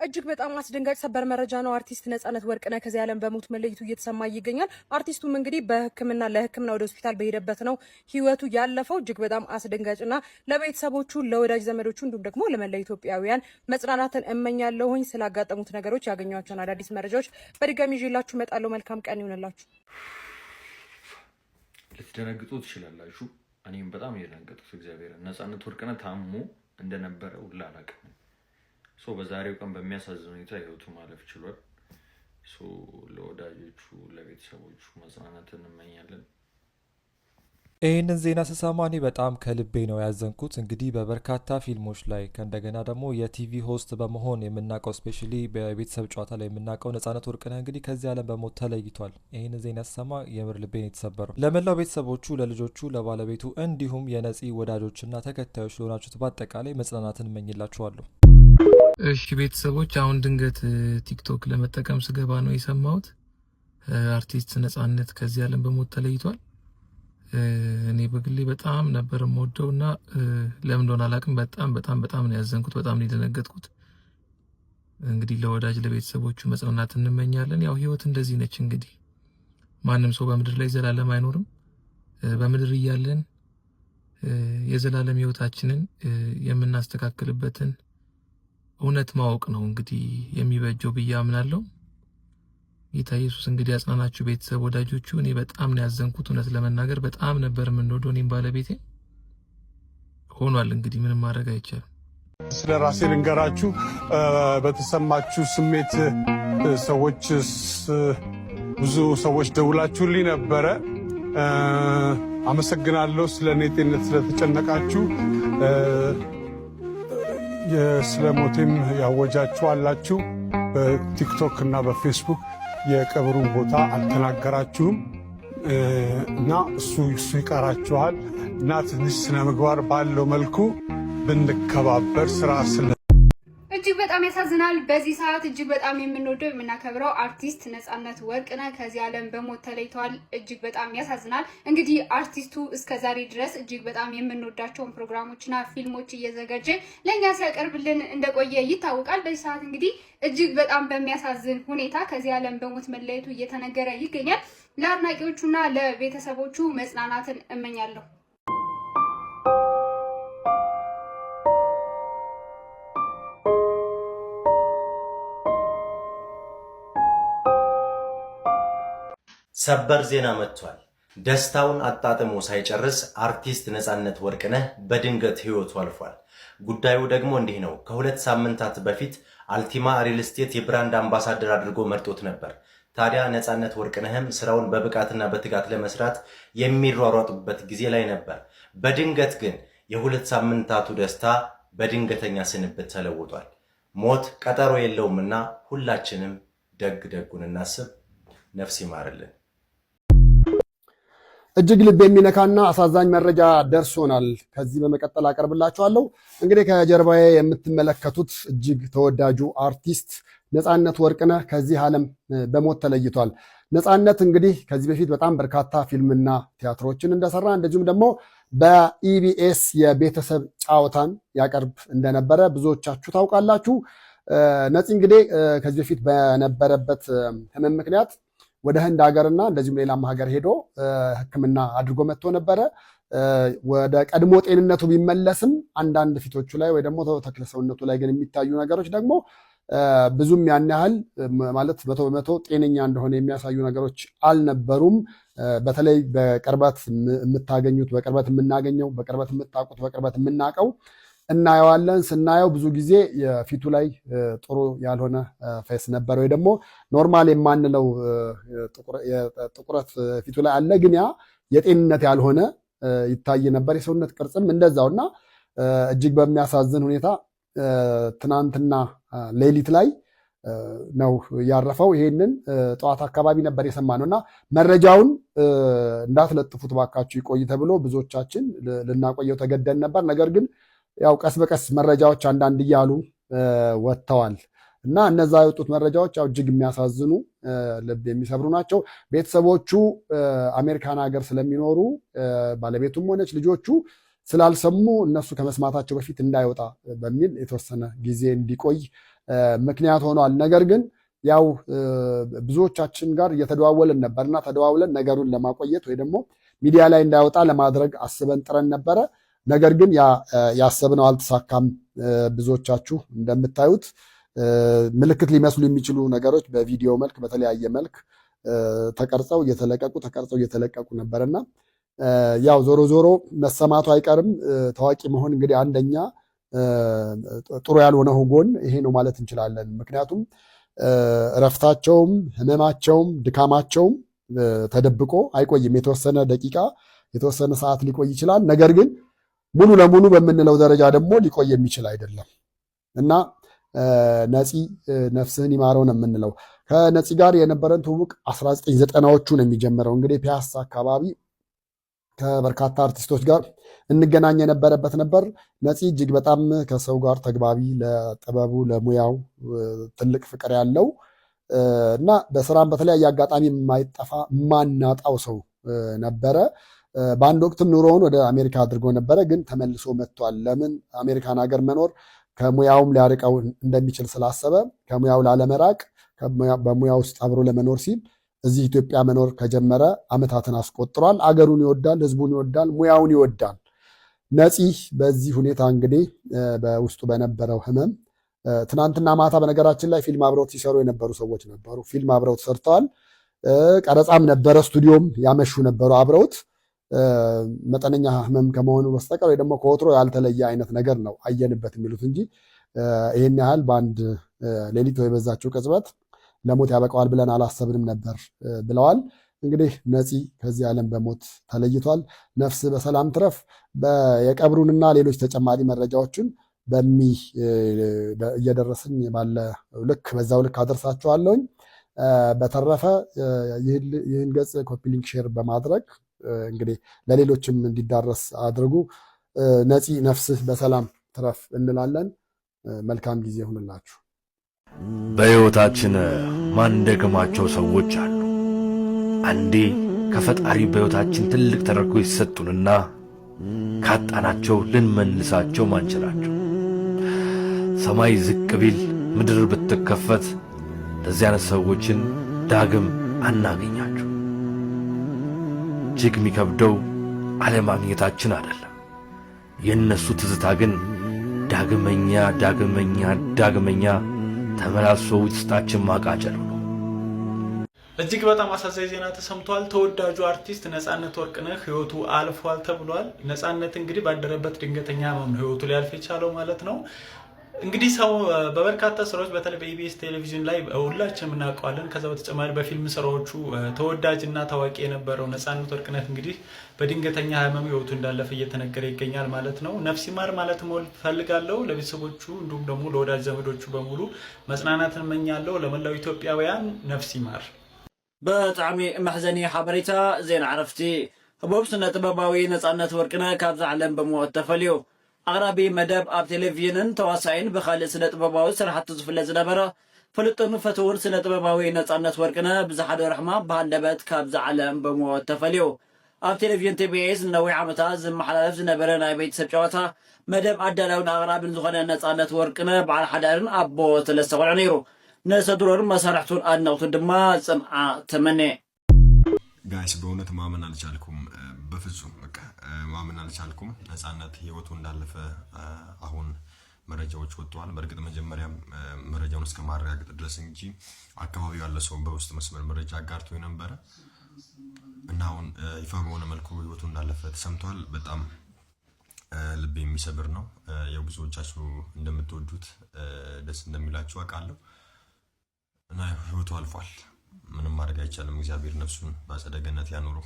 እጅግ በጣም አስደንጋጭ ሰበር መረጃ ነው። አርቲስት ነጻነት ወርቅነህ ከዚህ ዓለም በሞት መለየቱ እየተሰማ ይገኛል። አርቲስቱም እንግዲህ ለሕክምና ወደ ሆስፒታል በሄደበት ነው ህይወቱ ያለፈው። እጅግ በጣም አስደንጋጭና ለቤተሰቦቹ፣ ለወዳጅ ዘመዶቹ እንዲሁም ደግሞ ለመላ ኢትዮጵያውያን መጽናናትን እመኛለሁኝ። ስላጋጠሙት ነገሮች ያገኟቸውን አዳዲስ መረጃዎች በድጋሚ ይዤላችሁ እመጣለሁ። መልካም ቀን ይሁንላችሁ። ልትደነግጡ ትችላላችሁ። እኔም በጣም የደነገጥኩት እግዚአብሔር ነጻነት ወርቅነህ ታሞ እንደነበረ ሁላ አላውቅም። So በዛሬው ቀን በሚያሳዝን ሁኔታ ህይወቱ ማለፍ ችሏል። So ለወዳጆቹ ለቤተሰቦቹ መጽናናትን እንመኛለን። ይህንን ዜና ስሰማ እኔ በጣም ከልቤ ነው ያዘንኩት። እንግዲህ በበርካታ ፊልሞች ላይ ከእንደገና ደግሞ የ TV host በመሆን የምናውቀው፣ especially በቤተሰብ ጨዋታ ላይ የምናውቀው ነጻነት ወርቅነህ እንግዲህ ከዚህ ዓለም በሞት ተለይቷል። ይህንን ዜና ስሰማ የምር ልቤን የተሰበረው። ለመላው ቤተሰቦቹ፣ ለልጆቹ፣ ለባለቤቱ እንዲሁም የነፂ ወዳጆችና ተከታዮች ለሆናችሁት በአጠቃላይ መጽናናትን እመኝላችኋለሁ። እሺ ቤተሰቦች፣ አሁን ድንገት ቲክቶክ ለመጠቀም ስገባ ነው የሰማሁት። አርቲስት ነጻነት ከዚህ ዓለም በሞት ተለይቷል። እኔ በግሌ በጣም ነበር የምወደው እና ለምን እንደሆነ አላውቅም፣ በጣም በጣም በጣም ነው ያዘንኩት፣ በጣም ነው የደነገጥኩት። እንግዲህ ለወዳጅ ለቤተሰቦቹ መጽናናት እንመኛለን። ያው ህይወት እንደዚህ ነች። እንግዲህ ማንም ሰው በምድር ላይ ዘላለም አይኖርም። በምድር እያለን የዘላለም ህይወታችንን የምናስተካክልበትን እውነት ማወቅ ነው እንግዲህ የሚበጀው ብዬ አምናለሁ። ጌታ ኢየሱስ እንግዲህ ያጽናናችሁ ቤተሰብ ወዳጆቹ። እኔ በጣም ነው ያዘንኩት፣ እውነት ለመናገር በጣም ነበር የምንወደው እኔም ባለቤቴ። ሆኗል እንግዲህ ምንም ማድረግ አይቻልም። ስለ ራሴ ልንገራችሁ። በተሰማችሁ ስሜት ሰዎች፣ ብዙ ሰዎች ደውላችሁልኝ ነበረ። አመሰግናለሁ ስለ እኔ ጤንነት ስለተጨነቃችሁ፣ ስለ ሞቴም ያወጃችሁ አላችሁ። በቲክቶክ እና በፌስቡክ የቀብሩን ቦታ አልተናገራችሁም እና እሱ እሱ ይቀራችኋል እና ትንሽ ስነ ምግባር ባለው መልኩ ብንከባበር ስራ ስነ እጅግ በጣም ያሳዝናል። በዚህ ሰዓት እጅግ በጣም የምንወደው የምናከብረው አርቲስት ነጻነት ወርቅነህ ከዚህ ዓለም በሞት ተለይተዋል። እጅግ በጣም ያሳዝናል። እንግዲህ አርቲስቱ እስከ ዛሬ ድረስ እጅግ በጣም የምንወዳቸውን ፕሮግራሞችና ፊልሞች እየዘጋጀ ለእኛ ሲያቀርብልን እንደቆየ ይታወቃል። በዚህ ሰዓት እንግዲህ እጅግ በጣም በሚያሳዝን ሁኔታ ከዚህ ዓለም በሞት መለየቱ እየተነገረ ይገኛል። ለአድናቂዎቹና ለቤተሰቦቹ መጽናናትን እመኛለሁ። ሰበር ዜና መጥቷል። ደስታውን አጣጥሞ ሳይጨርስ አርቲስት ነፃነት ወርቅነህ በድንገት ህይወቱ አልፏል። ጉዳዩ ደግሞ እንዲህ ነው። ከ2 ሳምንታት በፊት አልቲማ ሪል ስቴት የ brand ambassador አድርጎ መርጦት ነበር። ታዲያ ነፃነት ወርቅነህም ስራውን በብቃትና በትጋት ለመስራት የሚሯሯጡበት ጊዜ ላይ ነበር። በድንገት ግን የ2 ሳምንታቱ ደስታ በድንገተኛ ስንብት ተለውጧል። ሞት ቀጠሮ የለውምና ሁላችንም ደግ ደጉን እናስብ። ነፍስ ይማርልን። እጅግ ልብ የሚነካና አሳዛኝ መረጃ ደርሶናል። ከዚህ በመቀጠል አቀርብላችኋለሁ። እንግዲህ ከጀርባዬ የምትመለከቱት እጅግ ተወዳጁ አርቲስት ነፃነት ወርቅነህ ከዚህ ዓለም በሞት ተለይቷል። ነፃነት እንግዲህ ከዚህ በፊት በጣም በርካታ ፊልምና ቲያትሮችን እንደሰራ እንደዚሁም ደግሞ በኢቢኤስ የቤተሰብ ጨዋታን ያቀርብ እንደነበረ ብዙዎቻችሁ ታውቃላችሁ። ነፂ እንግዲህ ከዚህ በፊት በነበረበት ህመም ምክንያት ወደ ህንድ ሀገርና እንደዚሁም ሌላም ሀገር ሄዶ ሕክምና አድርጎ መጥቶ ነበረ። ወደ ቀድሞ ጤንነቱ ቢመለስም አንዳንድ ፊቶቹ ላይ ወይ ደግሞ ተክለ ሰውነቱ ላይ ግን የሚታዩ ነገሮች ደግሞ ብዙም ያን ያህል ማለት 100% ጤነኛ እንደሆነ የሚያሳዩ ነገሮች አልነበሩም። በተለይ በቅርበት የምታገኙት፣ በቅርበት የምናገኘው፣ በቅርበት የምታውቁት፣ በቅርበት የምናውቀው እናየዋለን። ስናየው ብዙ ጊዜ የፊቱ ላይ ጥሩ ያልሆነ face ነበር፣ ወይ ደግሞ normal የማንለው ጥቁረት ፊቱ ላይ አለ፣ ግን ያ የጤንነት ያልሆነ ይታይ ነበር። የሰውነት ቅርጽም እንደዛው እና እጅግ በሚያሳዝን ሁኔታ ትናንትና ሌሊት ላይ ነው ያረፈው። ይሄንን ጠዋት አካባቢ ነበር የሰማነው እና መረጃውን እንዳትለጥፉት ባካችሁ ይቆይ ተብሎ ብዙዎቻችን ልናቆየው ተገደን ነበር። ነገር ግን ያው ቀስ በቀስ መረጃዎች አንዳንድ እያሉ ወጥተዋል እና እነዛ የወጡት መረጃዎች ያው እጅግ የሚያሳዝኑ ልብ የሚሰብሩ ናቸው። ቤተሰቦቹ አሜሪካን ሀገር ስለሚኖሩ ባለቤቱም ሆነች ልጆቹ ስላልሰሙ እነሱ ከመስማታቸው በፊት እንዳይወጣ በሚል የተወሰነ ጊዜ እንዲቆይ ምክንያት ሆኗል። ነገር ግን ያው ብዙዎቻችን ጋር እየተደዋወልን ነበርና ተደዋውለን ነገሩን ለማቆየት ወይ ደግሞ ሚዲያ ላይ እንዳይወጣ ለማድረግ አስበን ጥረን ነበረ። ነገር ግን ያሰብነው አልተሳካም። ብዙዎቻችሁ እንደምታዩት ምልክት ሊመስሉ የሚችሉ ነገሮች በቪዲዮ መልክ በተለያየ መልክ ተቀርጸው እየተለቀቁ ተቀርጸው እየተለቀቁ ነበርና ያው ዞሮ ዞሮ መሰማቱ አይቀርም። ታዋቂ መሆን እንግዲህ አንደኛ ጥሩ ያልሆነው ጎን ይሄ ነው ማለት እንችላለን። ምክንያቱም እረፍታቸውም ህመማቸውም ድካማቸውም ተደብቆ አይቆይም። የተወሰነ ደቂቃ የተወሰነ ሰዓት ሊቆይ ይችላል። ነገር ግን ሙሉ ለሙሉ በምንለው ደረጃ ደግሞ ሊቆይ የሚችል አይደለም እና ነፂ ነፍስህን ይማረው ነው የምንለው። ከነፂ ጋር የነበረን ትውውቅ 1990ዎቹ ነው የሚጀምረው። እንግዲህ ፒያሳ አካባቢ ከበርካታ አርቲስቶች ጋር እንገናኝ የነበረበት ነበር። ነፂ እጅግ በጣም ከሰው ጋር ተግባቢ፣ ለጥበቡ ለሙያው ትልቅ ፍቅር ያለው እና በስራም በተለያየ አጋጣሚ የማይጠፋ የማናጣው ሰው ነበረ። በአንድ ወቅትም ኑሮውን ወደ አሜሪካ አድርጎ ነበረ፣ ግን ተመልሶ መጥቷል። ለምን አሜሪካን ሀገር መኖር ከሙያውም ሊያርቀው እንደሚችል ስላሰበ ከሙያው ላለመራቅ በሙያ ውስጥ አብሮ ለመኖር ሲል እዚህ ኢትዮጵያ መኖር ከጀመረ ዓመታትን አስቆጥሯል። አገሩን ይወዳል፣ ህዝቡን ይወዳል፣ ሙያውን ይወዳል። ነፂ በዚህ ሁኔታ እንግዲህ በውስጡ በነበረው ህመም ትናንትና ማታ በነገራችን ላይ ፊልም አብረውት ሲሰሩ የነበሩ ሰዎች ነበሩ። ፊልም አብረውት ሰርተዋል። ቀረጻም ነበረ፣ ስቱዲዮም ያመሹ ነበሩ አብረውት። መጠነኛ ህመም ከመሆኑ በስተቀር ወይ ደግሞ ከወትሮ ያልተለየ አይነት ነገር ነው አየንበት የሚሉት እንጂ ይህን ያህል በአንድ ሌሊት ወይ በዛችው ቅጽበት ለሞት ያበቃዋል ብለን አላሰብንም ነበር ብለዋል። እንግዲህ ነፂ ከዚህ ዓለም በሞት ተለይቷል። ነፍስ በሰላም ትረፍ። የቀብሩንና ሌሎች ተጨማሪ መረጃዎችን እየደረስን ባለ ልክ በዛው ልክ አደርሳችኋለሁኝ። በተረፈ ይህን ገጽ copy link፣ share በማድረግ እንግዲህ ለሌሎችም እንዲዳረስ አድርጉ። ነፂ ነፍስህ በሰላም ትረፍ እንላለን። መልካም ጊዜ ይሁንላችሁ። በሕይወታችን ማንደግማቸው ሰዎች አሉ። አንዴ ከፈጣሪ በሕይወታችን ትልቅ ተደርጎ ይሰጡንና ካጣናቸው ልንመልሳቸው ማንችላቸው። ሰማይ ዝቅ ቢል ምድር ብትከፈት ለዚህ አይነት ሰዎችን ዳግም አናገኛቸው። እጅግ የሚከብደው አለማግኘታችን አይደለም። የእነሱ ትዝታ ግን ዳግመኛ ዳግመኛ ዳግመኛ ተመላልሶ ውስጣችን ማቃጨሉ ነው። እጅግ በጣም አሳዛኝ ዜና ተሰምቷል። ተወዳጁ አርቲስት ነፃነት ወርቅነህ ህይወቱ አልፏል ተብሏል። ነፃነት እንግዲህ ባደረበት ድንገተኛ ህመም ነው ህይወቱ ሊያልፍ የቻለው ማለት ነው። እንግዲህ ሰው በበርካታ ስራዎች በተለይ በኢቢኤስ ቴሌቪዥን ላይ ሁላችንም እናውቀዋለን። ከዛ በተጨማሪ በፊልም ስራዎቹ ተወዳጅ እና ታዋቂ የነበረው ነፃነት ወርቅነህ እንግዲህ በድንገተኛ ህመም ህይወቱ እንዳለፈ እየተነገረ ይገኛል ማለት ነው። ነፍስ ይማር ማለት እፈልጋለሁ ለቤተሰቦቹ እንዲሁም ደግሞ ለወዳጅ ዘመዶቹ በሙሉ መጽናናትን እመኛለሁ። ለመላው ኢትዮጵያውያን ነፍስ ይማር። ብጣዕሚ መሕዘኒ ሓበሬታ ዜና ዕረፍቲ ህቡብ ስነ ጥበባዊ ነፃነት ወርቅነህ ካብዛ ዓለም ብሞት ተፈልዩ። ኣቕራቢ መደብ ኣብ ቴሌቭዥንን ተዋሳኢን ብካልእ ስነ ጥበባዊ ስራሕቲ ዝፍለጥ ዝነበረ ፍሉጥን ፈትውን ስነ ጥበባዊ ነፃነት ወርቅነህ ብዝሓደሮ ሕማም ብሃንደበት ካብዛ ዓለም ብሞት ተፈልዩ። ኣብ ቴሌቭዥን ቲቢኤስ ንነዊሕ ዓመታት ዝመሓላለፍ ዝነበረ ናይ ቤተሰብ ጨዋታ መደብ ኣዳላውን ኣቕራብን ዝኾነ ነፃነት ወርቅነህ በዓል ሓዳርን ኣቦ ሰለስተ ቆልዑ ነይሩ። ንስድርኡን መሳርሕቱን ኣድነቕቱን ድማ ጽንዓት ተመነ። Guys፣ በእውነት ማመን አልቻልኩም። በፍጹም በቃ ማመን አልቻልኩም። ነፃነት ህይወቱ እንዳለፈ አሁን መረጃዎች ወጥተዋል። በእርግጥ መጀመሪያም መረጃውን እስከ ማረጋገጥ ድረስ እንጂ አካባቢው ያለ ሰው በውስጥ መስመር መረጃ አጋርቶ የነበረ እና አሁን ይፋ በሆነ መልኩ ህይወቱ እንዳለፈ ተሰምቷል። በጣም ልብ የሚሰብር ነው። ያው ብዙዎቻችሁ እንደምትወዱት ደስ እንደሚላችሁ አውቃለሁ እና ህይወቱ አልፏል። ምንም ማድረግ አይቻልም። እግዚአብሔር ነፍሱን በአጸደ ገነት ያኑረው።